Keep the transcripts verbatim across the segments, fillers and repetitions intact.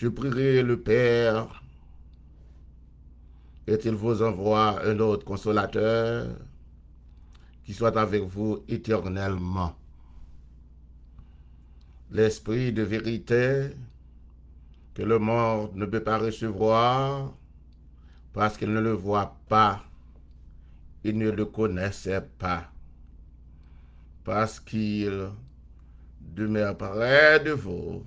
Je prierai le Père, et il vous envoie un autre consolateur, qui soit avec vous éternellement. L'Esprit de vérité, que le monde ne peut pas recevoir, parce qu'il ne le voit pas, il ne le connaissait pas, parce qu'il demeure près de vous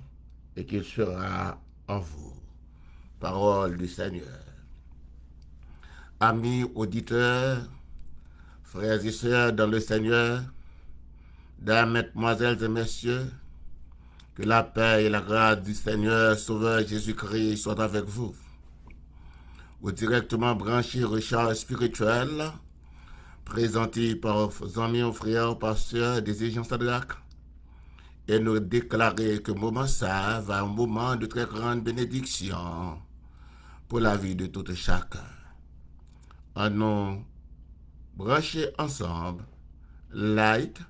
et qu'il sera en vous. Parole du Seigneur. Amis auditeurs, frères et sœurs dans le Seigneur, dames, mesdemoiselles et messieurs, que la paix et la grâce du Seigneur Sauveur Jésus-Christ soient avec vous. Ou direkteman branche Recharj Espirityèl, prezante pa zanmi ou frè, pastè Désir Jean Sadrac, e nou deklare ke moman sa a va yon moman de très grande bénédiction pour la vie de tout et chacun. Annou branche ansanm, like,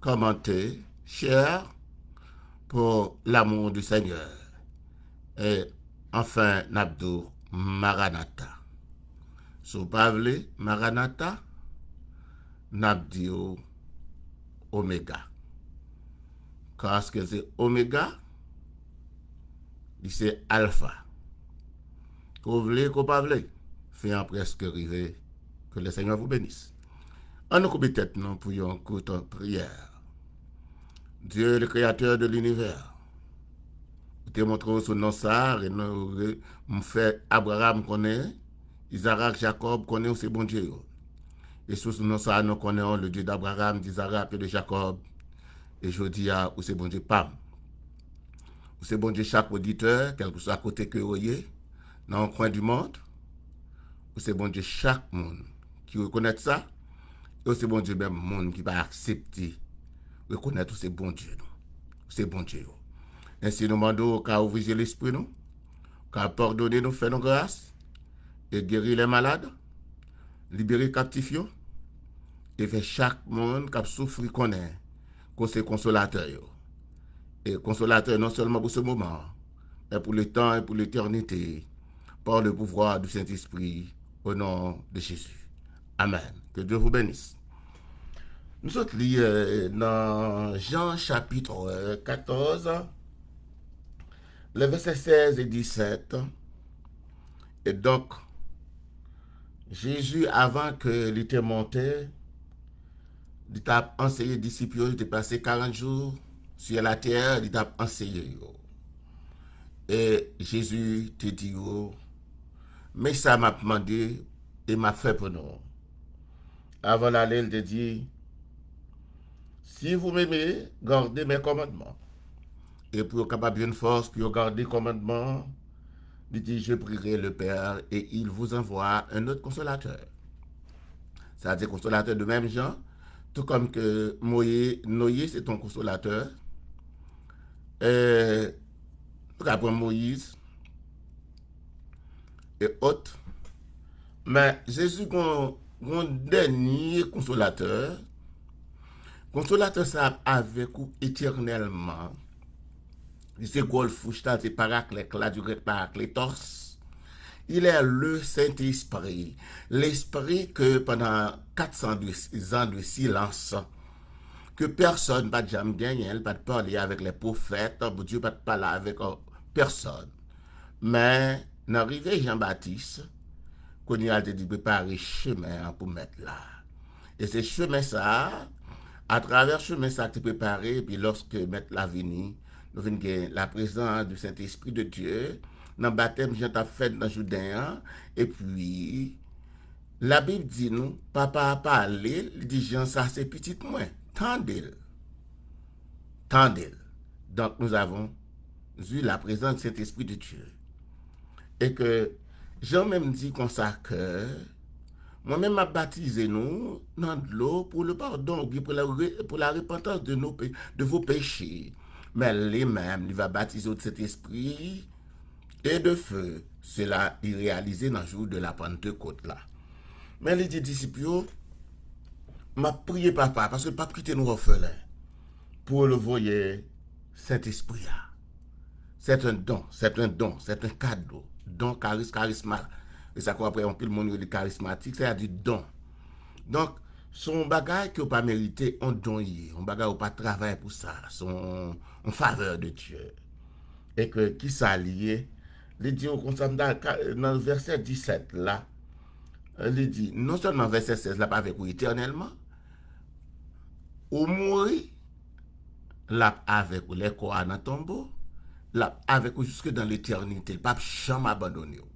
kòmante, share pour l'amour du Seigneur. E anfen, n ap di w Maranata. Si w pa vle Maranata, n ap di w Omega. Paske se Omega, li se Alfa. Ke w vle, ke w pa vle, fen an prèske rive. Que le Seigneur vous bénisse. Annou koube tèt nou pou yon kout priyè. Dieu, le créateur de l'univers, ou te montre w sou non sa a, renou-, re-, m fè Abraram konnen, Izarak, Jakòb konnen ou se Bondye yo. E sou non sa a, nou konnen w, le Dieu d'Abraham, d'Isaac et de Jacob. E jodi a, ou se Bondye pa m. Ou se Bondye chak oditè, kèlkeswa kote ke yo ye, nan yon kwen di mond. Ou se Bondye chak moun ki rekonèt sa. E ou se Bondye menm moun ki pa aksepte rekonèt ou se Bondye nou. Ou se Bondye yo. Ensi, nou mande w ka ouvri zye lespri nou, ka padone nou, fè nou gras, e geri lè malad, libere kaptif yo, e fè chak moun k ap soufri konnen ke w se konsolatè yo. E konsolatè non sèlman pou se moman an, men pou le tan e pou letènite, par le pouvoir du Saint-Esprit, au nom de Jésus. Amen. Que Dieu vous bénisse. Nou sot li euh, nan Jan chapit euh, katòz, le vèsè sèz e disèt. E donk, Jezi, avan ke li te monte, li t ap anseye disip yo, li te pase karant jou sou latè, li t ap anseye yo. E Jezi te di yo, men sa m ap mande e m ap fè pou nou. Avan l ale, l te di, si vous m'aimez, gardez mes commandements. E pou yo kapab jwenn fòs, pou yo gade kòmandman, li di, je prierai le Père et il vous envoie un autre consolateur. Sa di konsolatè de menm jan, tou kòm ke Moye, Noye se te yon konsolatè. E, nou ka pran Moyiz e ot. Men Jezi gon, gon dènye konsolatè. Konsolatè sa ap avèk ou etènèlman. Li se gòl fouch la, se paraklèt la, du grèk parakletos. Il est le Saint-Esprit, lespri ke pandan kat san zan de silans, ke pèsòn pa t janm genyen, li pa t pale avèk lè pwofèt, Bondye pa t pale avèk euh, pèsòn. Men, nan rive Jan Batis, kounye a l te di prepare chemen an pou mèt la. E se chemen sa a, atravè chemen sa a ki te prepare, epi lòske mèt la vini, nou vin gen la prezans du Saint-Esprit de Dieu, nan batèm Jan t ap fèt nan Jouden an, epi Labib di nou, Papa a pale, li di Jan sa se pitit mwen, tande l. Tande l. Donk, nous avons eu la présence du Saint-Esprit de Dieu. E ke Jan menm di konsa ke, mwen menm m ap batize nou nan dlo pou le pardon, oubyen pou la, re- pou la repentance de, nos, pé- de vos péchés. Men li menm, li va batize w de Sentespri e de feu. Sela li reyalize nan jou de la Pantekot la. Men li di disip yo, m ap priye Papa, paske l p ap kite nou òfelen, pou l voye Sentespri a. C'est un don, c'est un don, c'est un cadeau. Don, karis, karisma. E sa ke w ap wè anpil moun yo li karismatik, sètadi don. Donk, se yon bagay ke w pa merite, yon don ye, yon bagay ou pa travay pou sa, se yon, yon favè de Dye. E ke, kisa li ye? Li di w konsa, m ta ka, nan vèsè disèt la, li di, non sèlman vèsè sèz la, pa avèk ou etènèlman, ou mouri, l ap avèk ou, lè kò a nan tonbo, l ap avèk ou jiske dan letènite, l p ap janm abandone w.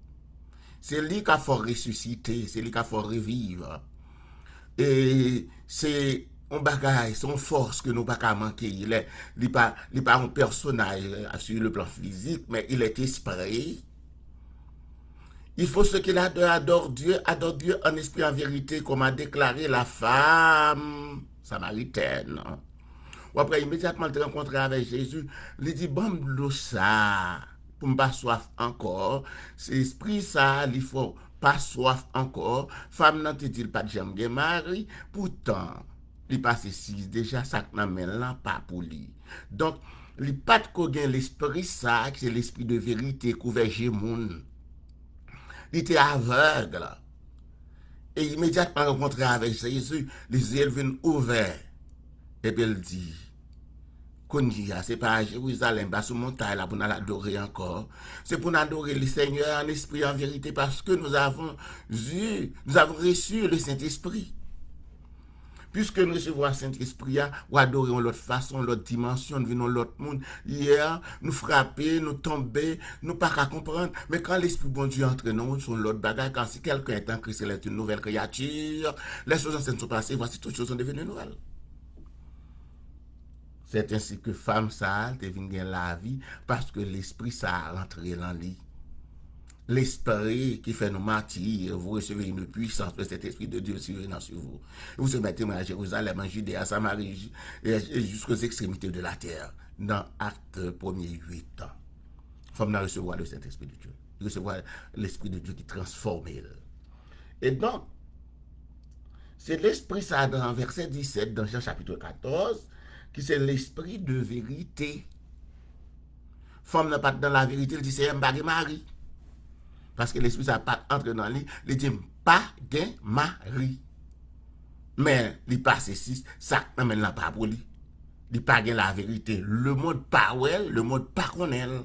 Se li k ap fè w resisite, se li k ap fè w reviv. E se yon bagay, se yon fòs ke nou pa ka manke. Li, li pa, li pa yon pèsonaj, euh, sur le plan physique, mais il est esprit. Il faut ceux qui l'adorent adorent Dieu, adorent Dieu en esprit, en vérité, comme a déclaré la femme samaritaine. W ap wè imedyatman l te rankontre avèk Jezi, li di, ban m dlo sa pou m pa swaf ankò. Se espri sa, li fè w pa swaf ankò. Fanm nan te di l pa t janm gen mari, poutan, li pase sis deja, sa k nan men l lan pa pou li. Donk, li pa t ko gen lespri sa, ki se lespri de verite, k ouvè je moun. Li te avèg. E imedyatman rankontre avèk Jezi, li zye l vin ouvè. Epi l di, kounye a, se pa a Jerizalèm, pa sou montay la pou n al adore ankò. Se pou n adore le Seigneur en esprit, en vérité, parce que nous avons eu, nous avons reçu le Saint-Esprit. Piske n resevwa Sentespri a, w adore yon lòt fason, yon lòt dimansyon, n vin yon lòt moun. Yè, nou frape, nou tonbe, nou pa ka konprann. Men kan Lespri Bondye antre nan ou, se yon lòt bagay, car si quelqu'un est en Christ, il est une nouvelle créature. Les choses anciennes sont passées, voici toutes choses sont devenues nouvelles. C'est ainsi que fanm sa a te vin gen lavi, paske Lespri sa a rantre nan li. L'Esprit qui fait nous martyrs, vous recevrez une puissance, le Saint-Esprit de Dieu survenant sur vous. Vous serez mes témoins à Jérusalem, en Judée, à Samarie, et jusqu'aux extrémités de la terre. Nan Acte premier huit. Fanm nan resevwa le Saint-Esprit de Dieu. Li resevwa Lespri de Dye ki transfòme l. E donk, se Lespri sa a nan vèsè disèt, nan Jan chapit katòz, ki se Lespri de verite. Fanm nan pa t nan laverite, li di, Seyè, m pa gen mari. Paske lespri sa a pa t antre nan li, li di, m pa gen mari. Men, li pase sis, sa k nan men l lan pa pou li. Li pa gen laverite. Lemonn pa wè l, lemonn pa konnen l.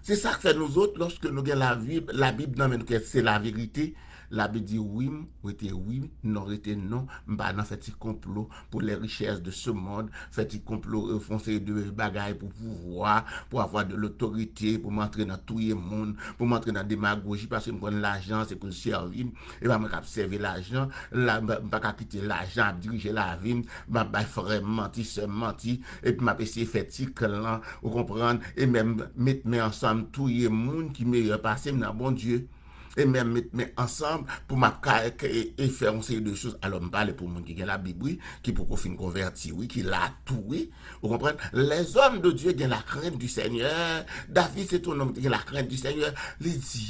Se sa k fè nou zòt, lòske nou gen Labib, Labib nan men nou, ke se laverite, Labib di wi m rete wi, non rete non. M pa nan fè ti konplo pour les richesses de ce monde, fè ti konplo, euh, fè yon seri de bagay pou pouvwa, pour avoir de l'autorité, pou m antre nan touye moun, pou m antre nan demagoji, paske m konn lajan se pou l sèvi m. E pa mwen k ap sèvi lajan, la, m pa, m pa ka kite lajan ap dirije lavi m, m ap bay frè m manti, sè m manti, epi m ap eseye fè ti klan, ou konprann, e menm met men ansanm touye moun ki meyè pase m nan Bondye. E menm met men ansanm pou m ap ka, e, e fè yon seri de choz. Alò, m pale pou moun ki gen Labib, wi, ki poko fin konvèti, wi, ki la tou, wi. Ou konprann? Les hommes de Dieu gen la crainte du Seigneur. David se te yon nonm ki te gen la crainte du Seigneur. Li di,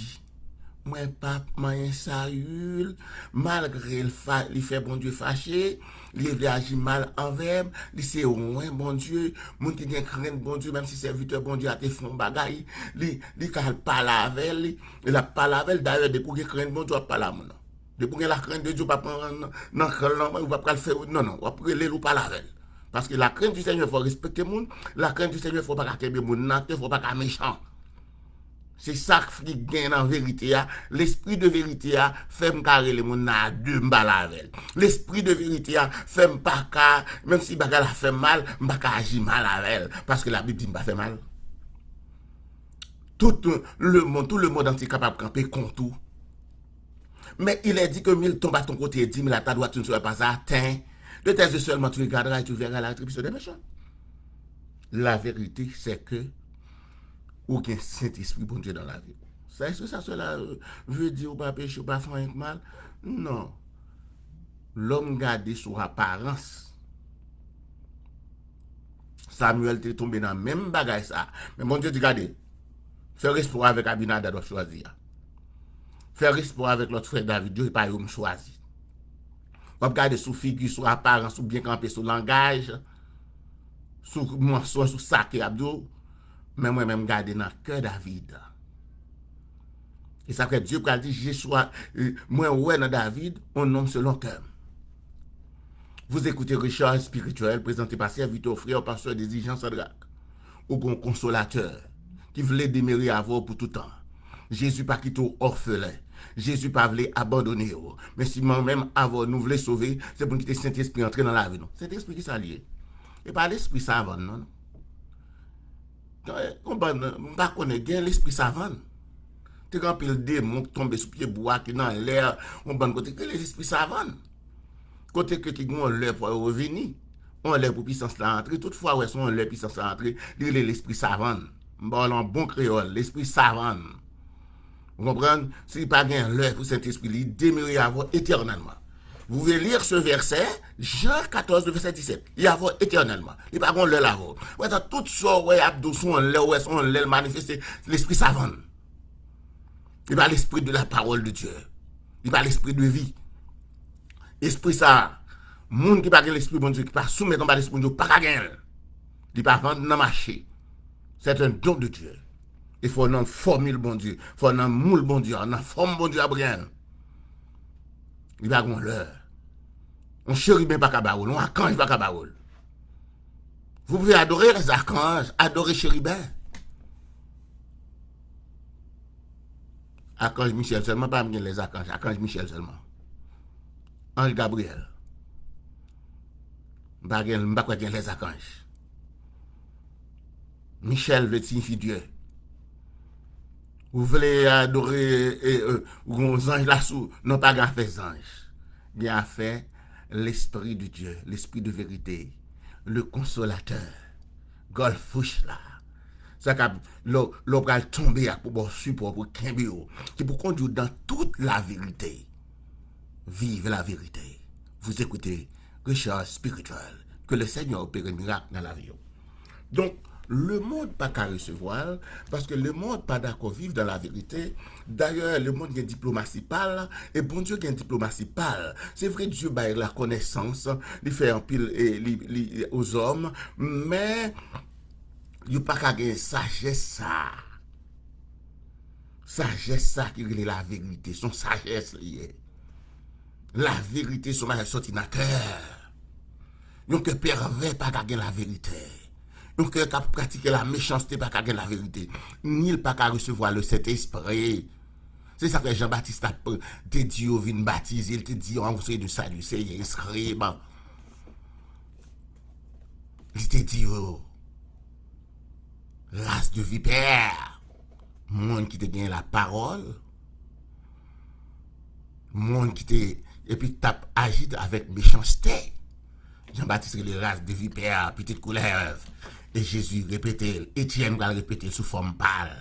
mwen p ap manyen Sayil, malgre l fa-, li fè Bondye fache, li vle aji mal anvè m, li se wen Bondye, moun ki gen krent Bondye, menm si sèvitè Bondye a te fè yon bagay, li, li ka al pale avè l, li, l ap pale avè l. Dayè, depi w gen krent Bondye, w ap pale a moun nan. Depi w gen la crainte de Dieu, w p ap nan, nan, nan klan, ou p ap pral fè, non, non, w ap rele l, ou pale avè l. Paske la crainte du Seigneur fè w respekte moun, la crainte du Seigneur fè w pa ka kenbe moun nan kè, fè w pa ka mechan. Se sa k gen nan verite a. Lespri de verite a fè m ka rele moun nan a de, m pale avè l. Lespri de verite a fè m pa ka, menm si bagay la fè m mal, m pa ka aji mal avè l. Paske Labib di m pa fè mal. Tout le monde, tout le monde entier kapab kanpe kont ou. Mais il est dit que mille tombent à ton côté et dix mille à ta droite, tu ne seras pas atteint. De tes yeux seulement tu regarderas et tu verras la rétribution des méchants. La vérité, c'est que ou gen Sentespri Bondye nan lavi w. Sa, èske sa, sela, euh, vle di ou pa peche, ou pa fè anyen k mal? Non. Lòm gade sou aparans. Samuel te tonbe nan menm bagay sa. Men Bondye di, gade, fè respè w avèk Abinadab w ap chwazi a. Fè respè w avèk lòt frè David yo, e pa yo m chwazi. W ap gade sou figi, sou aparans, ou byen kanpe, sou langaj, sou mansonj, sou sa ke y ap di w. Men mwen menm, gade nan kè David. E sa fè Dye pral di, Jechwa, euh, mwen wè nan David, yon nonm selon kè m. Vous écoutez Recharge Spirituelle, présenté par Serviteur Frère Pasteur Désir Jean Sadrac. Ou gon konsolatè ki vle demere avè w pou toutan. Jezi pa kite w òfelen. Jezi pa vle abandone w. Men si mwen menm avè w nou vle sove, se pou n kite Sentespri antre nan lavi nou. Sentespri, ki sa l ye? E pa lespri savann non. Yon bann, m pa konnen, gen lespri savann. Te gen anpil demon ki tonbe sou pye bwa, ki nan lè, yon bann kote ki rele lespri savann. Kote ke ki gen yon lè pou yo vini, yon lè pou pisans la antre. Tout fwa w wè se yon lè pisans la antre, li rele lespri savann. M ba w l an bon kreyòl, lespri savann. Ou konprann? Si li pa gen lè pou Sentespri, li demere avè w etènèlman. Vous pouvez lire ce verset, Jean quatorze, le verset dix-sept. Li avè w etènèlman. Li pa gen lè l avè w. Wè, sa tout sa w wè y ap di w sou yon lè, w wè sou yon lè l manifeste, lespri savann. Li pa lespri de la parole de Dieu. Li pa lespri de vi. Espri sa, moun ki pa gen lespri Bondye, ki pa soumèt anba lespri Bondye, pa ka gen l. Li pa vann nan mache. C'est un don de Dieu. E fò nan fòmil Bondye, fò nan moul Bondye a, nan fòm Bondye a, Brian. Li pa gen lè. Yon cheriben pa ka ba w l, yon akanj pa ka ba w l. Vous pouvez adorer les archanges, adorer chérubin. Akanj Michèl sèlman, pa m gen les archanges, akanj Michèl sèlman. Anj Gabriyèl. M pa gen, m pa kwè gen les archanges. Michèl vle siyifi Dye. Ou vle adore, e, e, ou gen yon zanj la sou, non, pa gen afè zanj. Gen afè Lespri de Dye, Lespri de verite, le Konsolatè, Gòlfouch la. Sa k ap, lè w, lè w pral tonbe ak pou ba w sipò, pou kenbe w, ki pou kondui w dans toute la vérité. Vive la vérité. Vous écoutez Recharge Spirituelle. Que le Seigneur opère un miracle dans la vie. Donk, lemonn pa ka resevwa l, paske lemonn pa dakò viv dans la vérité. Dayè, lemonn gen diplomasi pa l, e Bondye gen diplomasi pa l. Se vre, Dye bay lakonesans, li fè anpil, e, li, li, aux hommes, men yo pa ka gen sajès sa. Sajès sa ki rele laverite, se yon sajès li ye. Laverite se yon bagay soti nan kè. Yon kè pèvè pa ka gen laverite. Yon kè k ap pratike lamechanste pa ka gen laverite. Ni l pa ka resevwa Lesentespri. Se sa k fè Jan Batis t ap, te di yo vin batize, li te di yo, yon seri de Sadisyen, eskrib. Li te di yo, race de vipères, moun ki te gen lapawòl, moun ki te, epi t ap aji avèk mechanste. Jan Batis rele race de vipères, pitit koulèv. E Jezi repete l, Etyèn pral repete l sou fòm pa l.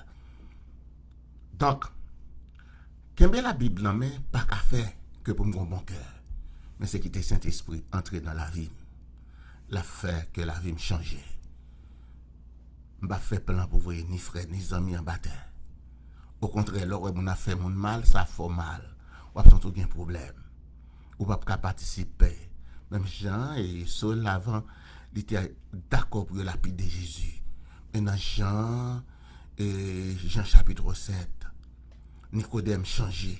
Donk, kenbe Labib nan men pa ka fè ke pou m gen yon bon kè. Men se kite Sentespri antre nan lavi m. L ap fè ke lavi m chanje. M p ap fè plan pou voye ni frè, ni zanmi anba tè. Okontrè, lè w wè moun ap fè moun mal, sa ap fè w mal. W ap santi w gen pwoblèm. Ou p ap ka patisipe. Menm jan e Sol avan, li te dakò pou yo lapide Jezi. Men nan Jan, e, Jan chapit sèt, Nikodèm chanje.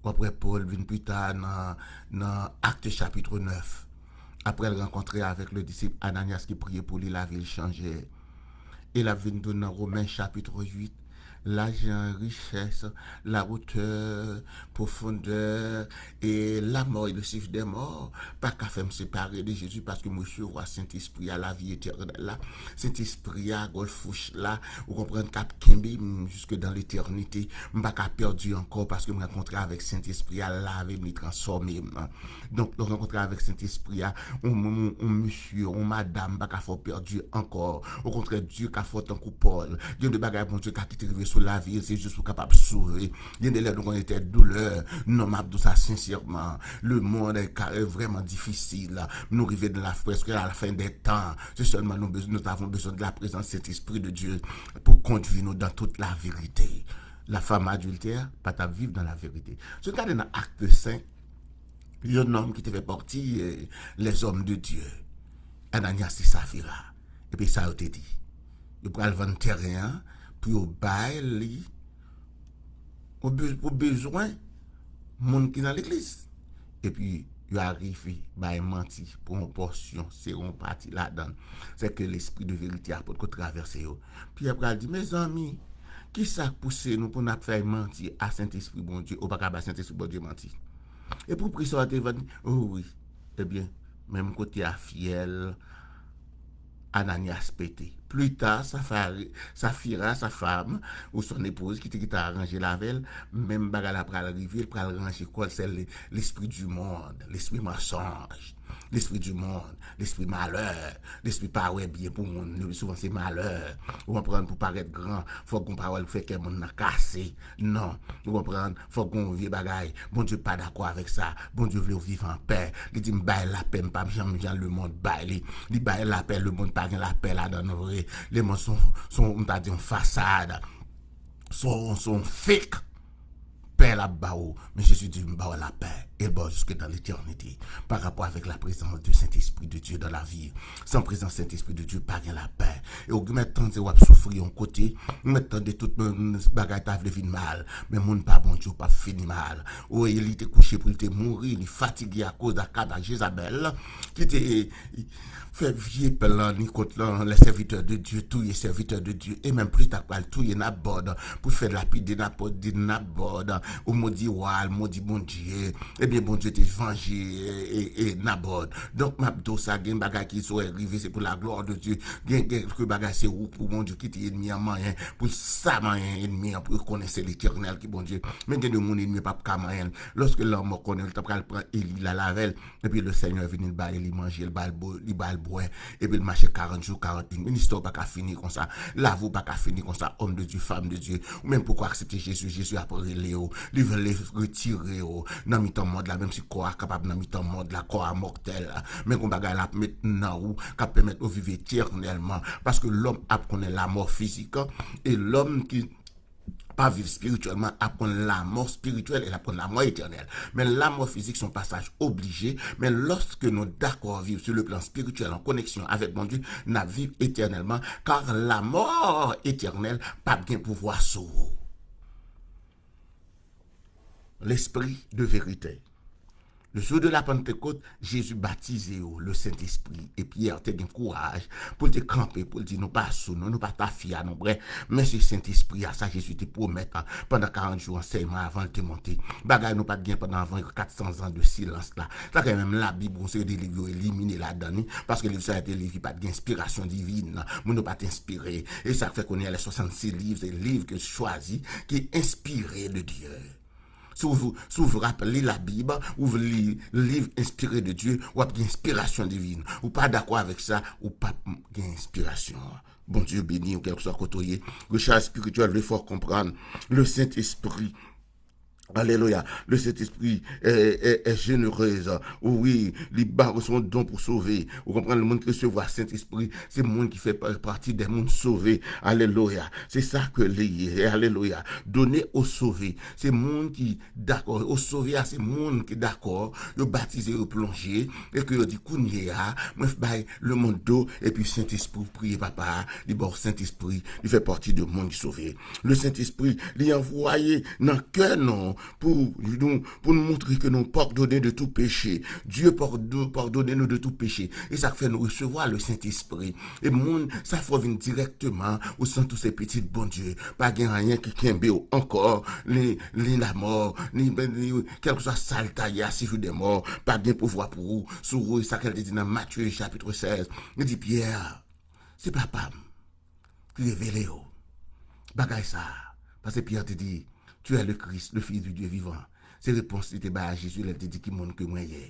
W ap wè Pòl vin pita nan, nan Actes chapitre neuf. Apre l rankontre avèk le disip Ananyas ki priye pou li, lavi l chanje. E l ap vin tou nan Women chapitre huit. Lajan, richès, lawotè, pwofondè, e lamò e le chiffre des morts pa ka fè m separe de Jezi paske m resevwa Sentespri a, lavi etènèl la. Sentespri a, gòlfouch la, ou konprann, k ap kenbe m jiske dan letènite. M pa ka pèdi ankò paske m rankontre avèk Sentespri a, l lave m, li transfòme m. Donk, lè w rankontre avèk Sentespri a, yon, yon, yon mesye, yon madanm pa ka fè w pèdi ankò. Okontrè, Dye ka fè w tankou Pòl. Gen de bagay Bondye ka kite rive sou lavi, se jis pou kapab sove. Gen de lè nou konnen tèt doulè. Non, m ap di w sa sensèman. Le monde est carré, vrèman difisil. Nou rive nan la, prèske à la fin des temps. Se sèlman nou bezwen, nous avons besoin de la présence Saint-Esprit de Dieu pour conduire nous dans toute la vérité. La femme adultère pa t ap viv dans la vérité. Si w gade nan Actes cinq, yon nonm ki te fè pati, eh, les hommes de Dieu, Ananias e Safira. Epi sa yo te di. Yo pral vann tèren an pou yo bay li pou be- pou bezwen moun ki nan legliz. Epi yo arive bay manti pou yon pòsyon, se yon pati ladan l. Se ke lespri de verite a potko travèse yo. Pyè pral di, mezanmi, ki sa k pouse nou pou n ap fè manti a Sentespri Bondye? Ou pa ka bay Sentespri Bondye manti. E pou pri sa w te vann, oh wi. Ebyen, menm kote a fyèl Ananyas pete. Pli ta, Safari- Safira, sa fanm, ou son epouz, ki te gentan aranje l avè l, menm bagay la pral rive, l pral ranje kò l, se le- lespri di mond, lespri mansonj, lespri di mond, lespri malè, lespri pa wè byen pou moun, le pli souvan se malè. Ou konprann, pou parèt gran, fòk gon pawòl pou fè kè moun nan kase. Non, ou konprann? Fòk gon vye bagay. Bondye pa dakò avèk sa. Bondye vle w viv an pè. Li di, m bay lapè, m pa janm jan lemonn bay li. Li bay lapè, lemonn pa gen lapè ladan l vre. Lemonn se yon, se yon, m ta di yon fasad. Se yon, se yon fake pè l ap ba ou. Men Jezi di, m ba w lapè. E l ba w jiske nan letènite. Pa rapò avèk la prezans de Sentespri de Dye dan lavi. San prezans Sentespri de Dye, pa gen lapè. E ou mèt tande w ap soufri yon kote, ou mèt tande tout moun, bagay ta vle vin mal. Men moun pa Bondye, w p ap fini mal. Ou wè, li te kouche pou l te mouri, li fatige akoz Akab ak Jezabèl, ki te fè vye plan li kont lan, les serviteurs de Dieu, touye servitè de Dye, e menm pli ta pral touye Nabòd, pou fè lapide Nabòd, di Nabòd, ou modi wa, l modi Bondye. Ebyen, Bondye te vanje e, e, e Nabòd. Donk, m ap di w sa, gen bagay ki sou rive, se pou la gloire de Dieu. Gen, gen kèk bagay, se ou pou Bondye kite enmi an manyen, pou l sa manyen enmi an, pou yo konnen se Letènèl ki Bondye. Men gen de moun enmi an p ap ka manyen l. Lòske lanmò konnen l ta pral pran Eli la avè l, epi le Senyè vini, l ba Eli manje, l ba l bo- li ba l bwè, epi l mache karant jou, karant nuit. Men istwa w pa ka fini konsa. Lavi w pa ka fini konsa, homme de Dieu, femme de Dieu. Ou menm poko aksepte Jezi, Jezi ap rele w. Li vle retire w nan mitan mond la, menm si kò a kapab nan mitan mond la, kò a mòtèl. Men gon bagay l ap met nan ou, k ap pèmèt ou viv etènèlman. Paske lòm ap konnen lamò fizik, e lòm ki pa viv espirityèlman ap konn lamò espirityèl e l ap konn lamò etènèl. Men lamò fizik se yon pasaj oblije, men lòske nou dakò viv sou le plan espirityèl an koneksyon avèk Bondye, n ap viv etènèlman, kar lamò etènèl p ap gen pouvwa sou ou. Lespri de verite. Le jour de la Pentecôte, Jezi batize yo, le Sentespri. E Pyè te gen kouraj pou l te kanpe, pou l di, nou pa sou nou, nou pa tafya, nou brè. Men se Sentespri a, sa Jezi te pwomèt, a, pandan karant jou ansèyman avan l te monte. Bagay nou pa t gen pandan avan kat san zan de silans la. Sa fè menm Labib, yon seri de liv yo elimine ladan li, paske liv sa yo te liv ki pa t gen enspirasyon divin. Moun yo pa t enspire. E sa k fè kounye a, les soixante-six livres, se liv ke chwazi, ki enspire de Dye. Si w, si w vle ap li Labib, ou vle li liv enspire de Dye, w ap gen enspirasyon divin. Ou pa dakò avèk sa, ou p ap gen enspirasyon an. Bondye beni w, kèlkeswa kote w ye. Richès espirityèl vle fè w konprann. Le Sentespri. Alelouya. Le Sentespri est, est, est généreuse. Wi, li ba w se yon don pou sove. Ou konprann, moun ki resevwa Sentespri, se moun ki fè pa- pati de moun sove. Alelouya. Se sa ke li ye. Alelouya. Donné aux sauvés. Se moun ki dakò. Aux sauvés a, se moun ki dakò. Yo batize, yo plonje, e ke yo di, kounye a, mwen bay lemonn do, epi Sentespri, ou priye Papa a, li ba w Sentespri, li fè pati de moun ki sove. Le Sentespri, li anvoye nan kè nou, pou nou, pou nou montre ke nou padone de tout péché. Dye padone nou de tout péché. E sa k fè nou resevwa le Sentespri. E moun, sa fè w vin dirèkteman, ou santi w se pitit Bondye. Pa gen anyen ki kenbe w ankò, ni, ni lamò, ni, ni kèlkeswa sa l ta ye a, séjour des morts, pa gen pouvwa pou ou, sou ou, e sa ke l te di nan Matye chapit sèz. Li di, Pyè, se Papa m ki revele w bagay sa a. Paske Pyè te di, Tu es le Christ, le Fils du Dieu vivant. Se repons li te bay a Jezi lè l te di, ki moun ke mwen ye.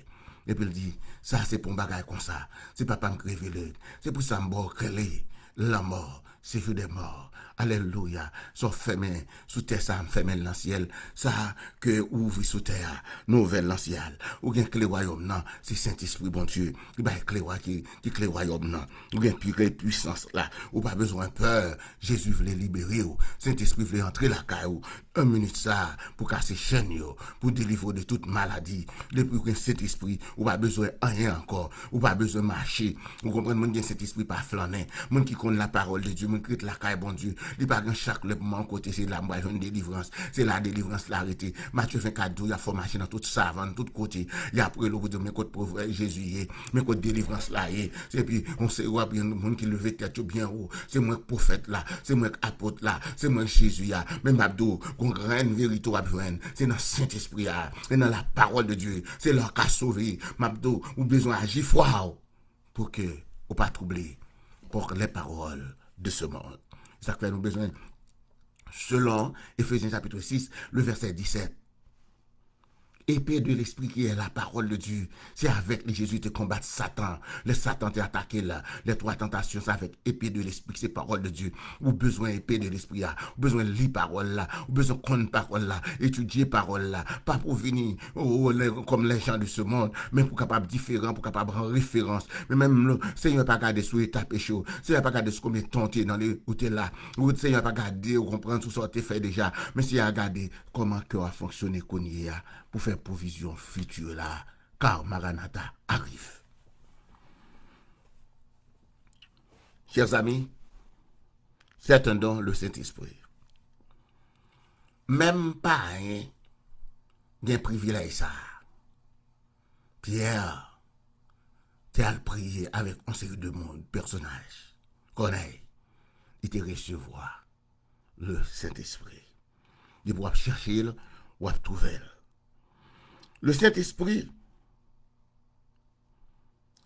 Epi l di, sa se pa yon bagay konsa. Se Papa m ki revele l. Se pou sa m ba w kle lanmò, séjour des morts. Alelouya. Sa w fèmen sou tè sa, m fèmen l nan syèl. Sa ke ou ouvri sou tè a, nou ouvè l nan syèl. Ou gen kle wayòm nan, se Sentespri Bondye. Li bay kle wa-, ki, ki kle wayòm nan. Ou gen pi kle pwisans la. Ou pa bezwen pè. Jezi vle libere w. Sentespri vle antre lakay ou. An minit sa a, pou kase chèn yo, pou delivre w de tout maladi. Depi w gen Sentespri, ou pa bezwen anyen ankò. Ou pa bezwen mache. Ou konprann, moun gen Sentespri pa flannen. Moun ki konn la parole de Dieu, Moun ki ret lakay Bondye, li pa gen chak lè pou mwen kote se la m pral jwenn delivrans. Se la delivrans la rete. Matye vennkat di w y ap fè w mache nan tout savann, tout kote. Y ap rele w pou di w men kot pwovè Jezi ye, men kot delivrans la ye. Epi yon seri w ap jwenn moun ki leve tèt yo byen wo. Se mwen k pwofèt la, se mwen k apot la, se mwen k Jezi a. Men m ap di w, gon grenn verite w ap jwenn. Se nan Sentespri a, se nan la parole de Dieu. Se la w ka sove. M ap di w, ou bezwen aji fwa w pou ke ou pa twouble par les paroles de ce monde. Se sa k fè nou bezwen, selon Éphésiens chapitre six, le verset dix-sept, épée de l'esprit qui est la parole de Dieu. Se avèk li Jezi te konbat Satan. Lè Satan te atake l, les trois tentations, se avèk épée de l'esprit, se pawòl de Dye. Ou bezwen épée de l'esprit a. Ou bezwen li pawòl la. Ou bezwen konn pawòl la. Etidye pawòl la. Pa pou vini o, o, lè, kòm les gens de ce monde, men pou kapab diferan, pou kapab an referans. Men menm lo, Senyè pa gade sou eta peche w. Senyè pa gade sou konbyen tan w te nan li, ou te la. Ou, Senyè pa gade, ou konprann sou sa w te fè deja. Men Senyè a gade kòman kè w ap fonksyone kounye a pou fè pwovizyon fiti la. Car Maranatha arrive. Chers amis, c'est un don, le Saint-Esprit. Menm payen gen privilèj sa a. Pyè te al priye avèk yon seri de moun, pèsonaj. Kònèy, li te resevwa le Sentespri. Depi w ap chèche l, w ap twouve l. Le Sentespri,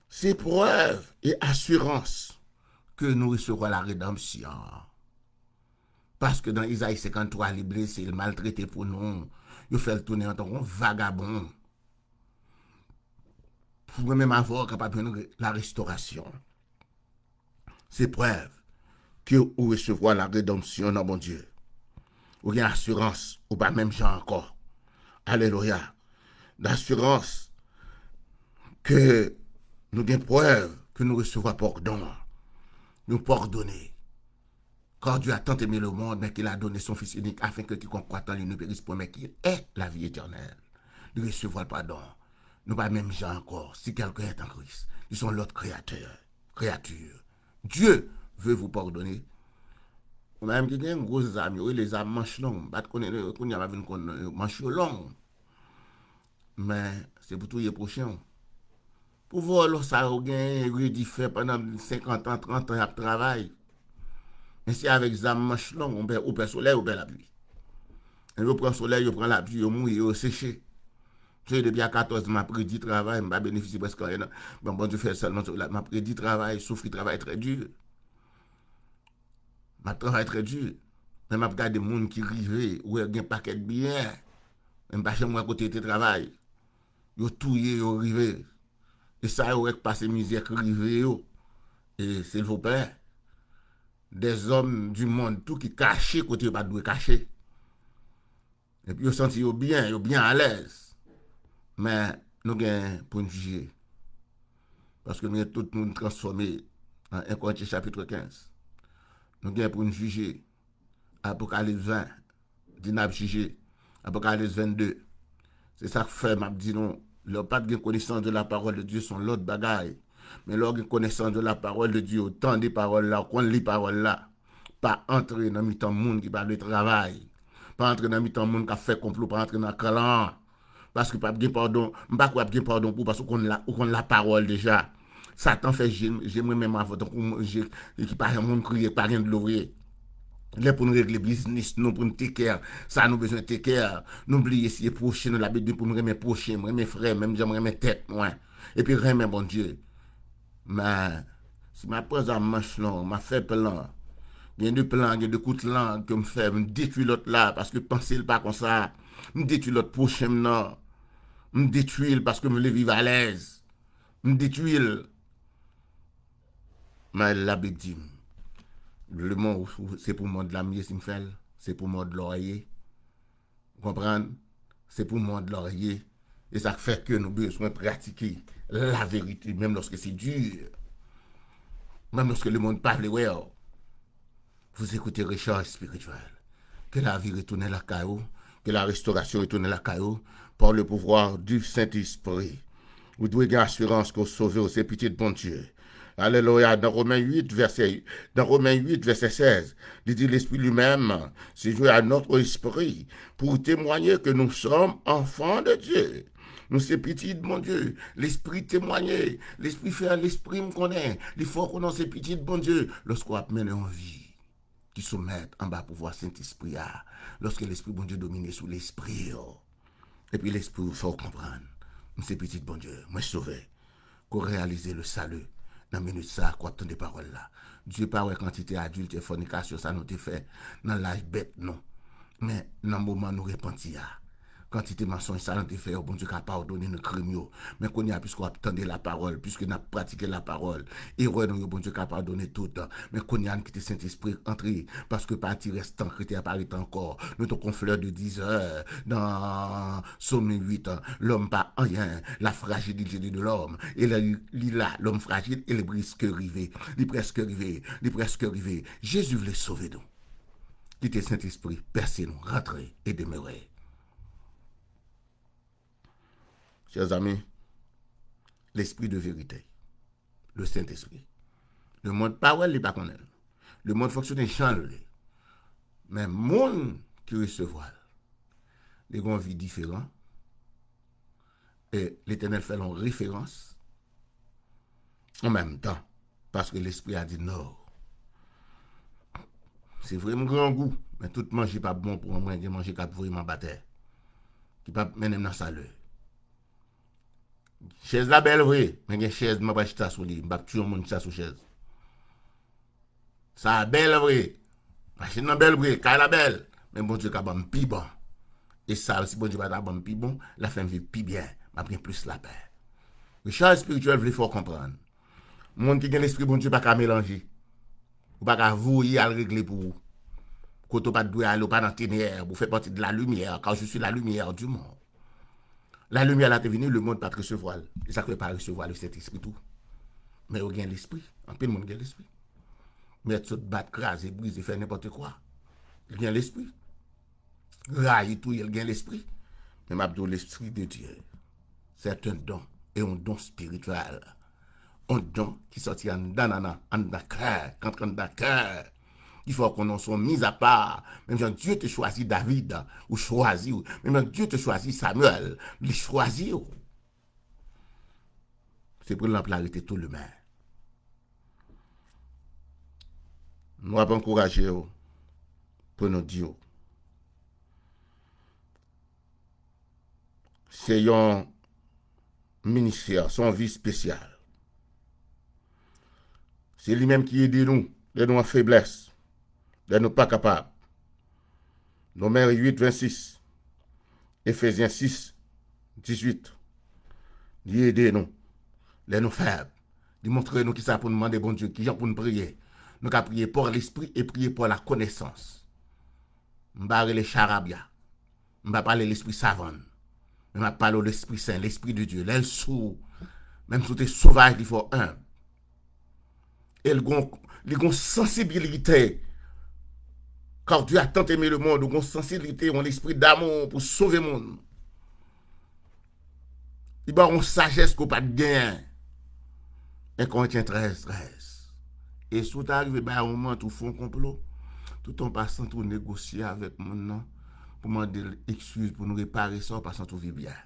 se prèv e asirans ke nou resevwa la redanmsyon. Paske nan Izayi senkanntwa, li blese, li maltrete pou nou. Yo fè l tounen antanke yon vagabon. Pou mwen menm avè w kapab jwenn re-, la restorasyon. Se prèv ke ou resevwa la redanmsyon nan Bondye. Ou gen asirans, ou pa menm jan ankò. Alelouya. Asirans ke nou gen prèv ke nou resevwa padon an. Nou padone. Car Dieu a tant aimé le monde, mais qu'il a donné son Fils unique, afin que quiconque croit en lui ne périsse point, mais qu'il ait la vie éternelle. Li resevwa padon. Nou pa menm jan ankò. Si quelqu'un est en Christ, ils sont l'autre créateur, créature. Dieu veut vous pardonner. Ou menm ki gen gwo zam, yo rele zam manch long. M pa t konnen, kounye a m ap vin konn manch yo long. Men, se pou touye pwochen w. Pou vòlò sa yo genyen, redi fè pandan senkant an, trant an, y ap travay. Men se avèk zam manch long, ou pè, ou pè solèy, ou pè lapli. Yo pran solèy, yo pran lapli, yo mouye, yo seche. Se depi a katòz an, m ap redi travay, m pa benefisye prèske anyen nan. Bon, Bondye fè sèlman sou la, m ap redi travay, soufri, travay trè di. M ap travay trè di. Men m ap gade moun ki rive, ou wè gen pakèt byen. Men m pa janm wè kote yo te travay. Yo touye, yo rive. E sa yo wè k pase mizè k rive yo. E silvouplè, des hommes du monde tou ki kache kote yo pa t dwe kache. Epi yo santi yo byen, yo byen alèz. Men nou gen pou n jije. Paske nou gen tout moun transfòme an en Korentyen chapit kenz. Nou gen pou n jije. Apokalips ven, di n ap jije. Apokalips vennde. Se sa k fè m ap di nou, lè w pa t gen connaissance de la parole de Dieu, se yon lòt bagay. Men lè w gen connaissance de la parole de Dieu, ou tande pawòl la, ou konn li pawòl la. Pa antre nan mitan moun ki pa vle travay. Pa antre nan mitan moun k ap fè konplo, pa antre nan klan. Paske p ap gen padon, m pa kwè ap gen padon pou ou, paske ou konn la, ou konn la pawòl deja. Satan fè je, je mwen menm avè w tankou je ki pa janm konn kriye, pa gen dlo vre. Lè pou n regle biznis nou, pou n take care sa nou bezwen take care, nou bliye si e pwochen nou, Labib di pou n renmen pwochen m, renmen frè m, menm jan m renmen tèt mwen. Epi renmen Bondye. Men, si m ap pran zam manch long, m ap fè plan. Gen de plan, gen de kout lang ke m fè, m detwi lòt la, paske panse l pa konsa. M detwi lòt pwochen m nan. M detwi l paske m vle viv alèz. M detwi l. Men Labib di m, lemonn, se pou mond la m ye si m fè l, se pou mond la w ye. Ou konprann? Se pou mond la w ye. E sa k fè ke nou bezwen pratike laverite, menm lòske se di. Menm lòske lemonn pa vle wè w. Vous écoutez Recharge Spirituelle. Ke lavi retounen lakay ou. Ke la restorasyon retounen lakay ou. Par le pouvoir du Saint-Esprit. Ou dwe gen asirans ke w sove, w se pitit Bondye. Alelouya. Dans Romains huit, verset, dans Romains huit, verset seize, li di, L'Esprit lui-même séjourne à notre esprit pour témoigner que nous sommes enfants de Dieu. Nou se pitit Bondye. Lespri temwanye. Lespri fè lespri m konnen. Li fè w konnen w se pitit Bondye. Lòske w ap mennen yon vi ki soumèt anba pouvwa Sentespri a, lòske Lespri Bondye domine sou lespri w, epi lespri w fè w konprann, m se pitit Bondye, mwen sove, ke w reyalize le salut nan minit sa a ke w ap tande pawòl la. Dye pa wè kantite adiltè, fònikasyon sa nou te fè nan laj bèt nou. Men nan moman nou repanti a, kantite mansonj sa nou te fè yo, Bondye ka padone nou krim yo. Men kounye a, piske w ap tande lapawòl, piske n ap pratike lapawòl, erè nou yo, Bondye ka padone tout. Men kounye a, n kite Sentespri antre, paske pati restan ki te ap arete ankò. Nou te kon flè de dizè nan Sòm uit, l'homme pas rien, la fragilité de l'homme. E lè li la, l'homme fragile, e li prèske rive. Li prèske rive. Li prèske rive. Jezi vle sove nou. Kite Sentespri pèse nou, rantre e demere. Chers amis, l'esprit de vérité, le Saint-Esprit. Lemonn pa wè l, li pa konnen l. Lemonn fonksyone jan l vle. Men moun ki resevwa l, li gen yon vi diferan. E Letènèl fè l yon referans an menm tan, paske Lespri a di, "No. Se vre, m grangou, men tout manje p ap bon pou mwen, gen manje k ap voye m anba tè, ki p ap mennen m nan sali." Chèz la bèl vre, men gen chèz mwen pral chita sou li, m p ap tiye yon moun chita sou chèz. Sa a bèl vre. Machin nan bèl vre, kay la bèl. Men Bondye ka ban m pi bon. E sa, si Bondye pa ta ban m pi bon, l ap fè m viv pi byen. M ap gen plis lapè. Richès espirityèl vle fè w konprann. Moun ki gen lespri Bondye pa ka melanje. Ou pa ka voye al regle pou ou. Kote w pa t dwe ale, ou pa nan tenèb, ou fè pati de la lumière, car je suis la lumière du monde. Lalimyè la te vini, lemonn pa t resevwa l. E sa k fè yo pa resevwa Lesentespri tou. Men yo gen lespri. Anpil moun gen lespri. Mèt sot bat, kraze, brize, fè nenpòt kwa. Li gen lespri. Rayi, touye, l gen lespri. Men m ap di w, Lespri de Dye, c'est un don, e yon don espirityèl. Yon don ki sòti anndan nannan, anndan kè, k antre anndan kè. Ki fè w konnen w se yon mizapa. Menm jan Dye te chwazi David, ou chwazi w. Menm jan Dye te chwazi Samuel, li chwazi w. Se pou lanp la rete tou limen. Nou ap ankouraje w pou nou di w. Se yon ministè, se yon vi espesyal. Se li menm ki ede nou lè nou an feblès, lè nou pa kapab. Romen uit, vennsis, Efezyen sis, dizuit. Li ede nou lè nou fèb. Li montre nou kisa pou nou mande Bondye, kijan pou nou priye. Nou ka priye pa Lespri e priye pa lakonesans. M pa rele charabya. M pa pale lespri savann. Men m ap pale w Lespri Sen, Lespri de Dye. Lè l sou ou, menm si w te sovaj, li fè w enb. E l gon, li gon sansibilite. Car Dieu a tant aimé le monde, ou gon sansibilite, yon lespri damou pou sove moun. Li ba w yon sajès ke w pa t genyen. En Korentyen trèz, trèz. E si w ta rive bay yon manti, ou fè yon konplo, toutan w pa santi w negosye avèk moun nan, pou mande l ekskiz, pou nou repare sa, w pa santi w viv byen.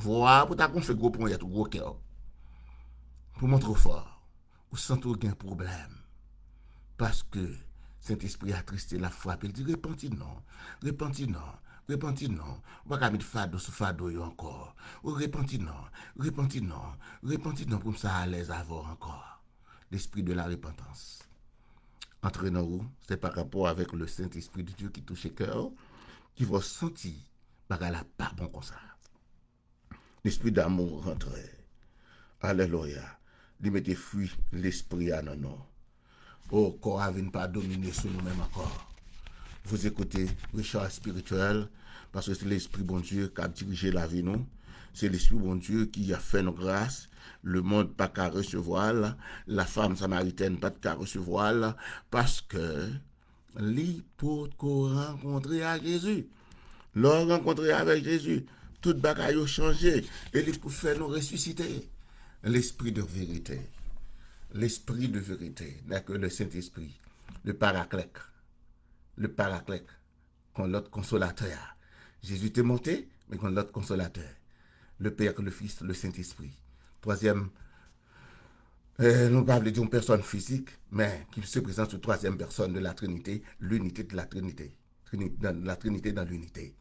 Vwa a pou ta gonfle gwo ponyèt ou gwo kè w. Pou montre w fò. Ou santi w gen pwoblèm. Paske Sentespri atriste, l ap frape, l di, "Repanti non, repanti non, repanti non." Ou pa ka met fado sou fado yo ankò. Ou repanti non, repanti non, repanti non pou m sa alèz avè w ankò. Lespri de la repantans antre nan ou, se pa rapò avèk le Sentespri de Dye ki touche kè w, ki fè w santi bagay la pa bon konsa. Lespri damou rantre. Alelouya. Li mete fwi Lespri a nan nou. O, kò a vin pa domine sou nou menm ankò. Vous écoutez Richard Spirituel, paske se Lespri Bondye k ap dirije lavi nou. Se Lespri Bondye ki ap fè nou gras. Lemonn pa ka resevwa l. Lafanm samaritèn pa t ka resevwa l. Paske li potko rankontre ak Jezi. Lè w rankontre avèk Jezi, tout bagay yo chanje e li pou fè nou resisite. Lespri de verite. L'esprit de vérité n'est que le Saint-Esprit, le Paraclet, le Paraclet, kon lòt konsolatè a. Jezi te monte, men kon lòt konsolatè. Le Père, le Fils, le Saint-Esprit. Twazyèm, eh, nou pa vle di yon pèsòn fizik, men ki se prezante sou twazyèm pèsòn de la Trinité, l'unité de la Trinité. Trini-, dans la Trinité, dans l'unité.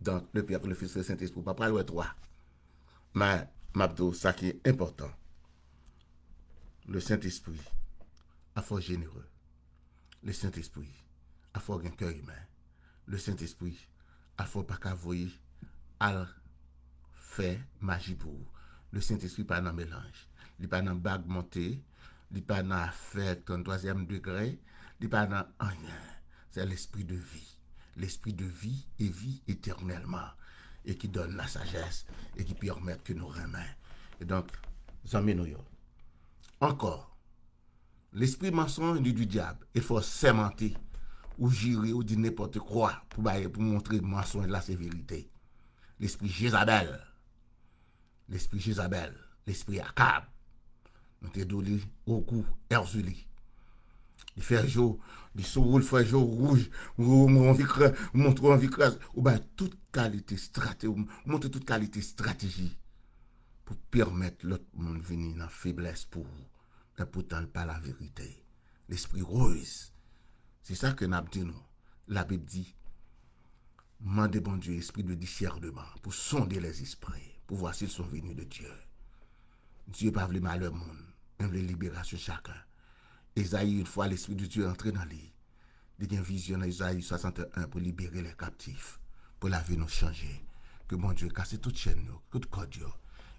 Donk, le Père, le Fils, le Saint-Esprit, pa pral wè twa. Men, m ap di w sa ki enpòtan. Le Saint-Esprit, a fò jenere. Le Saint-Esprit, a fò gen kè imen. Le Saint-Esprit, a fò pa ka voye al fè maji pou ou. Le Saint-Esprit pa nan melanj. Li pa nan bag monte. Li pa nan afè tranntwazyèm degre. Li pa nan anyen. C'est l'esprit de vie. L'esprit de vie et vie éternellement. Et qui donne la sagesse et qui permet que nous renmen. E donk, zanmi nou yo, ankò, lespri mansonj li du diable, e fò sèmante, ou jire, ou di nenpòt kwa pou bay, pou montre mansonj la se verite. Lespri Jezabèl, lespri Jezabèl, lespri Akab. Nou te di w li, Ogou, Èzili. Li fè je w, li sou ou, li fè je w wouj, ou, ou anvi kra-, ou montre w anvi kraze, ou bay tout kalite estrate-, ou montre tout kalite estrateji pou pèmèt lòt moun vini nan feblès pou ou. Men poutan, l pa laverite. Lespri rose. Se sa ke n ap di nou. Labib di, mande Bondye espri de disèneman pou sonde les esprits, pou vwa si l son vini de Dye. Dye pa vle malè moun, men vle liberasyon chaken. Ezayi, yon fwa lespri de Dye antre nan li, li gen vizyon nan Ezayi swasannteyen pou libere lè kaptif, pou lavi nou chanje. Ke Bondye kase tout chèn yo, tout kòd yo,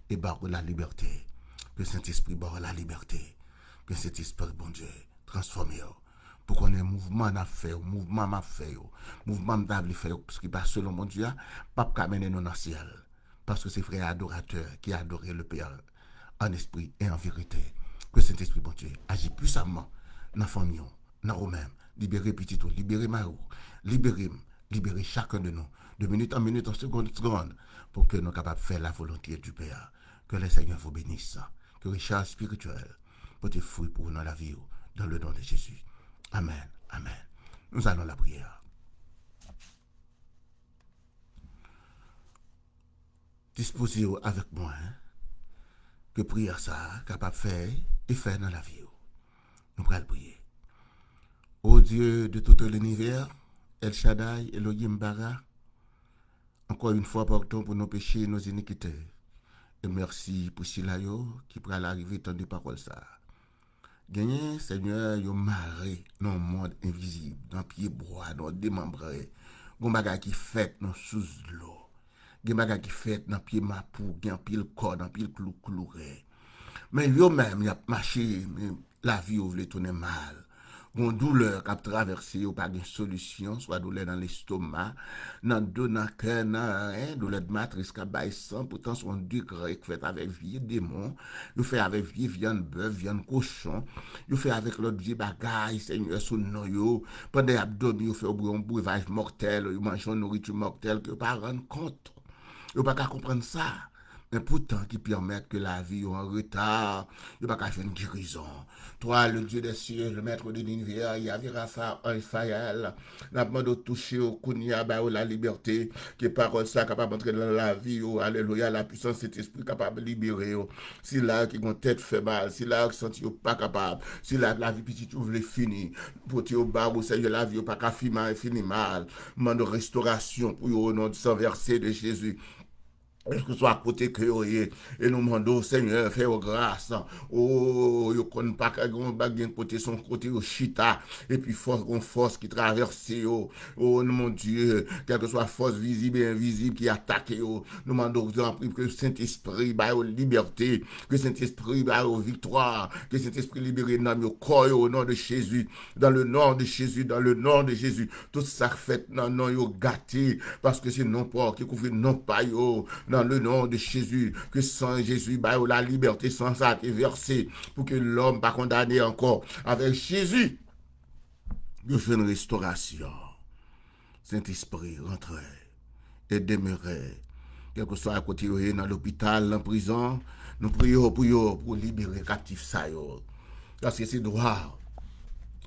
e ba w lalibète. Ke Sentespri ba w lalibète. Ke Sentespri Bondye transfòme w. Pou konnen mouvman n ap fè yo, mouvman m ap fè yo, mouvman m ta vle fè yo, ki pa selon Bondye a, p ap ka mennen nou nan syèl. Paske se vrè adoratè ki adore le Père en esprit et en vérité. Ke Sentespri Bondye aji pwisamman nan fanmi w, nan ou menm. Libere pitit ou, libere mari w, libere m, libere chacun de nous. De minute en minute, en seconde en seconde, pou ke nou kapab fè la volonté du Père. Que le Seigneur vous bénisse. Que richès espirityèl pote fwi pou ou nan lavi w, dans le nom de Jésus. Amen. Amen. Nous allons la prière. Dispoze w avèk mwen, ke priyè sa a kapab fè efè nan lavi w. Nou pral priye. O Dye de tout linivè, El Shaddai, Elohim Bara, ankò yon fwa, padon pou nou peche, nou inikite. E mèsi pou sila yo ki pral arive tande pawòl sa a. Genyen, Senyè, yo mare nan yon mond envizib, nan pye bwa, nan demanbre. Gon bagay ki fèt nan sous dlo. Gen bagay ki fèt nan pye mapou, gen anpil kòd, anpil klou kloure. Men yo menm, y ap mache, men lavi yo vle tounen mal. Gon doulè k ap travèse yo, pa gen solisyon, swa doulè nan lestoma, nan do, nan kè, nan ren, doulè de matris k ap bay san, poutan se yon degre k fèt avèk vye demon, yo fè avèk vye vyann bèf, vyann kochon, yo fè avèk lòt vye bagay, Senyè, sou non yo. Pandan y ap dòmi, yo fè yo bwè yon brevaj mòtèl, yo manje yon nouriti mòtèl ke yo pa rann kont. Yo pa ka konprann sa. Men poutan ki pèmèt ke lavi yo an reta, yo pa ka jwenn gerizon. Toi, le Dieu des cieux, le maître de l'univers, Yahvé Rapha, Raphaël, n ap mande w touche yo kounye a, ba yo lalibète, ke pawòl sa kapab antre nan lavi yo, alelouya, la puissance Sentespri kapab libere yo. Sila ki gon tèt fè mal, sila ki santi yo pa kapab, sila lavi pitit yo vle fini, pote yo ba ou, Senyè, lavi yo pa ka fi mal, fini mal. Mande w restorasyon pou yo, o non du sang versé de Jésus. Kèlkeswa kote ke yo ye, e nou mande w, Senyè, fè yo gras. O, yo konn pa ka gen yon bag, gen kote, se yon kote yo chita, epi fòs, gon fòs ki travèse yo. O, mon Dye, kèlkeswa fòs vizib e envizib ki atake yo, nou mande w, tanpri, ke Sentespri ba yo libète, ke Sentespri ba yo viktwa, ke Sentespri libere nanm yo, kò yo, o non de Jezi, dans le nom de Jésus, dans le nom de Jésus. Tout sa k fèt nan non yo gate, paske se non pa w ki kouvri non pa yo, dans le nom de Jésus, ke san Jezi ba yo lalibète, san sa te vèse, pou ke lòm pa kondane ankò. Avèk Jezi, yo jwenn restorasyon. Sentespri, rantre e demere. Kèlkeswa kote yo ye, nan lopital, nan prizon, nou priye w pou yo, pou libere kaptif sa yo. Paske se dwa,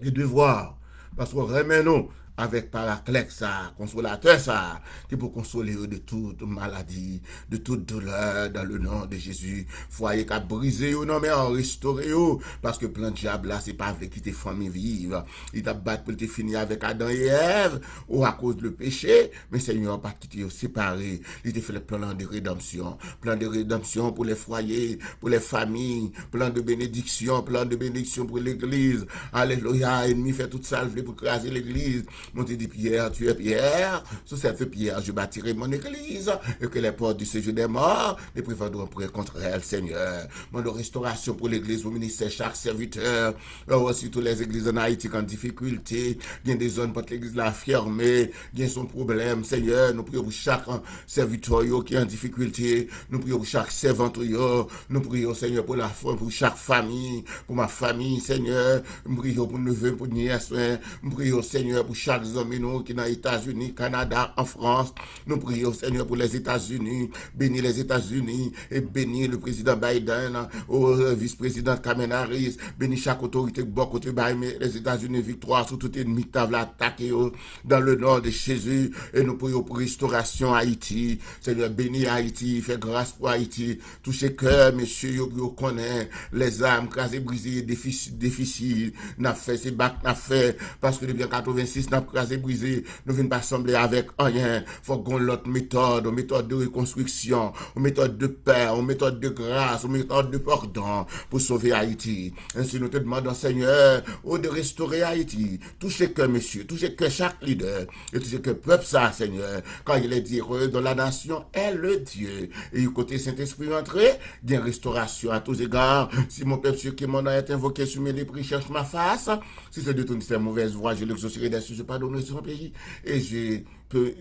se devwa, paske w renmen nou avèk Paraklèt sa, Konsolatè sa, ki pou konsole yo de tout maladi, de tout doulè, dans le nom de Jésus. Fwaye k ap brize yo nan men an, restore yo, paske plan dyab la, se pa vle kite fanmi viv. Li t ap bat pou l te fini avèk Adan e Èv, o akoz le peche, men Senyè a pa t kite yo separe. Li te fè plan de redanmsyon, plan de redanmsyon pou lè fwaye, pou lè fanmi, plan de benediksyon, plan de benediksyon pou legliz. Alelouya, ènmi fè tout sa l vle pou kraze legliz. Mwen te di Pyè, tu es Pierre, sur cette pierre je bâtirai mon église, et que les portes du séjour des morts ne prévaudront point contre elle, Senyè. Mande restorasyon pou legliz, pou ministè chak sèvitè. Yo, sitou lè legliz an Ayiti ki an difikilte, gen de zòn pòt legliz la fèmen, gen son pwoblèm, Senyè, nou priye pou chak sèvitè yo ki an difikilte, nou priye pou chak sèvant yo, nou priye, Senyè, pou la, pou chak fanmi, pou ma fanmi, Senyè, m priye pou neve, pou nyès, m priye, Senyè, pou chak zanmi nou ki nan Etazini, Kanada, an Frans, nou priye, Senyè, pou Lèzetazini, beni Lèzetazini, e beni le président Biden, o vis prezidan Kamala Harris, beni chak otorite k bò kote bay men Lèzetazini viktwa sou tout ènmi k ta vle atake yo, dans le nom de Jésus, e nou priye pou restorasyon Ayiti. Senyè, beni Ayiti, fè gras pou Ayiti, touche kè mesye yo pou yo konnen lèzam kraze brize, defisi, defisi, n ap fè, se bak n ap fè, paske depi an katrevensis n ap kraze brize, nou vin pa sanble avèk anyen. Fòk gon lòt metòd, yon metòd de rekonstriksyon, yon metòd de pè, yon metòd de gras, yon metòd de padon pou sove Ayiti. Ensi nou te demandan, Senyè, o de restore Ayiti, touche kè mesye, touche kè chak lidè, e touche kè pèp sa, Senyè. Car il est dit, dans la nation est le Dieu. E kote Sentespri antre, gen restorasyon à tous égards. Si mon peuple sur qui mon nom est invoqué s'humilie, prie, cherche ma face, si se détourne de ses mauvaises voies, je l'exaucerai des cieux, je pardonnerai son pays, et je peux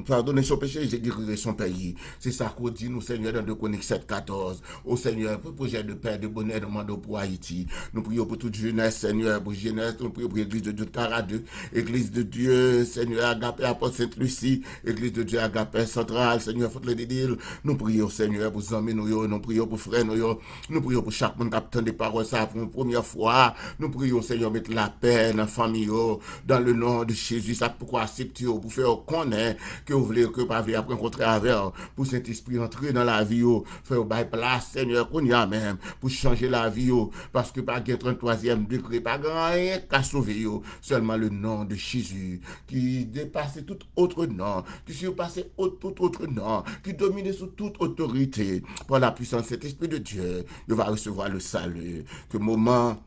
pardonner son péché, je guérirai son pays. Se sa ke w di nou, Senyè, nan de Kronik sèt katòz. O Senyè, pou pwojè de pè, de bonè, nou mande w pou Ayiti. Nou priye w pou tout jenès, Senyè, pou jenès, nou priye w pou Eglise de Dieu de Kara de, Eglise de Dieu, Senyè, Agape Apòt Sent Lisi, Eglise de Dieu Agape Santral, Senyè, Fòt Ledidil. Nou priye w, Senyè, pou zanmi nou yo, nou priye w pou frè nou yo, nou priye w pou chak moun k ap tande pawòl sa pou yon premyè fwa. Nou priye w, Senyè, met lapè nan fanmi yo, dans le nom de Jésus. Sa k poko aksepte yo, pou fè yo konnen ke w vle, ke w pa vle, y ap rankontre avè w, pou Sentespri antre nan lavi yo, fè yo bay plas, Senyè, kounye a menm, pou chanje lavi yo, paske pa gen tranntwazyèm degre, pa gen anyen k ka sove yo, sèlman le nom de Jésus, ki depase tout autre nom, ki surpase tout autre nom, ki domine sou tout otorite, par la puissance de Saint-Esprit de Dieu, yo va resevwa le salut. Ke moman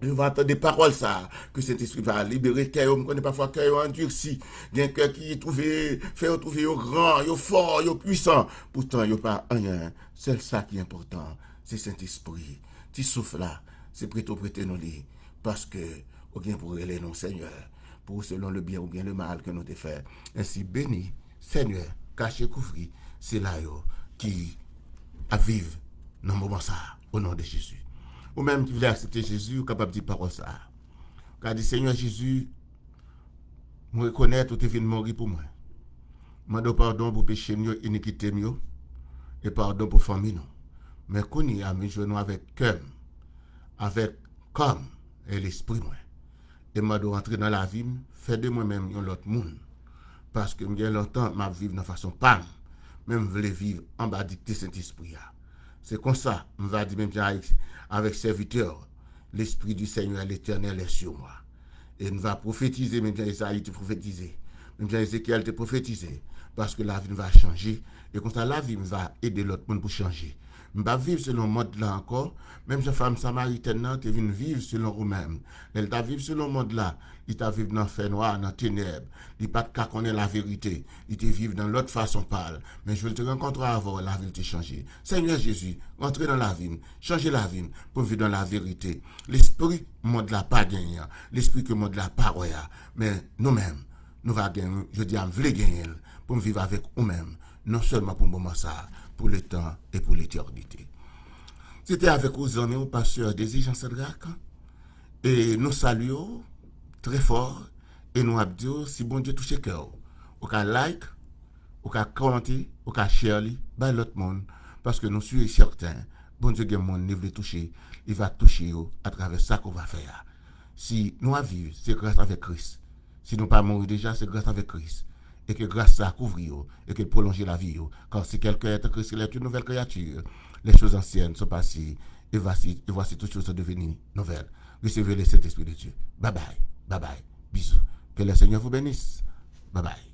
yo va tande pawòl sa, ke Sentespri va libere kè yo. M konnen pafwa kè yo andisi, gen kè ki twouve, fè yo twouve yo gran, yo fò, yo pwisan, poutan yo pa anyen. Sèl sa ki enpòtan, se Sentespri. Ti souf la, se prete w prete nou li, paske ou gen pou rele nou Senyè, pou selon le bien ou bien le mal ke nou te fè. Ensi beni, Senyè, kache, kouvri sila yo ki ap viv nan moman sa a, o non de Jezi. Ou menm ki vle aksepte Jezi, ou kapab di pawòl sa a. Ou ka di, Senyè Jezi, mwen rekonèt ou te vin mouri pou mwen. Mande w padon pou peche m yo, inikite m yo, e padon pou fanmi nou. Men kounye a, m vin jwenn ou avèk kè m, avèk kò m e lespri mwen. E mande w antre nan lavi m, fè de mwen menm yon lòt moun. Paske m gen lontan m ap viv nan fason pa m, men m vle viv anba dikte Sentespri a. Se konsa, m va di menm jan avèk, avèk sèvitè w, L'Esprit du Seigneur l'Éternel est sur moi. E m va pwofetize menm jan Ezayi te pwofetize, menm jan Ezekyèl te pwofetize, paske lavi m va chanje, e konsa lavi m va ede lòt moun pou chanje. M p ap viv selon mond la ankò, menm jan fanm samaritèn nan te vin viv selon ou menm. Lè l t ap viv selon mond la, li t ap viv nan fènwa, nan tenèb. Li pa t ka konnen laverite. Li te viv nan lòt fason pa l. Men jou l te rankontre avè w, lavi l te chanje. Senyè Jezi, rantre nan lavi m, chanje lavi m, pou m viv nan laverite. Lespri mond la pa genyen an, lespri ke mond la pa wè a. Men nou menm, nou va genyen l, jodi a m vle genyen l, pou m viv avèk ou menm, non sèlman pou moman sa a, pou letan e pou letènite. Se te avèk ou zanmi w, pastè Désir Jean Sadrac, e nou salye w trè fò, e nou ap di w, si Bondye touche kè w, ou ka like, ou ka kòmante, ou ka share li, bay lòt moun, paske nou si e sèten, Bondye gen moun li vle touche, li va touche yo atravè sa ke w va fè a. Si nou ap viv, se gras avèk Kris. Si nou pa mouri deja, se gras avèk Kris. E ke gras sa kouvri yo, e ke l pwolonje lavi yo. Car si quelqu'un est en Christ, il est une nouvelle créature. Les choses anciennes sont passées, et voici, et voici toutes choses sont devenues nouvelles. Recevez le Saint-Esprit de Dieu. Bye bye, bye bye, bisous. Que le Seigneur vous bénisse. Bye bye.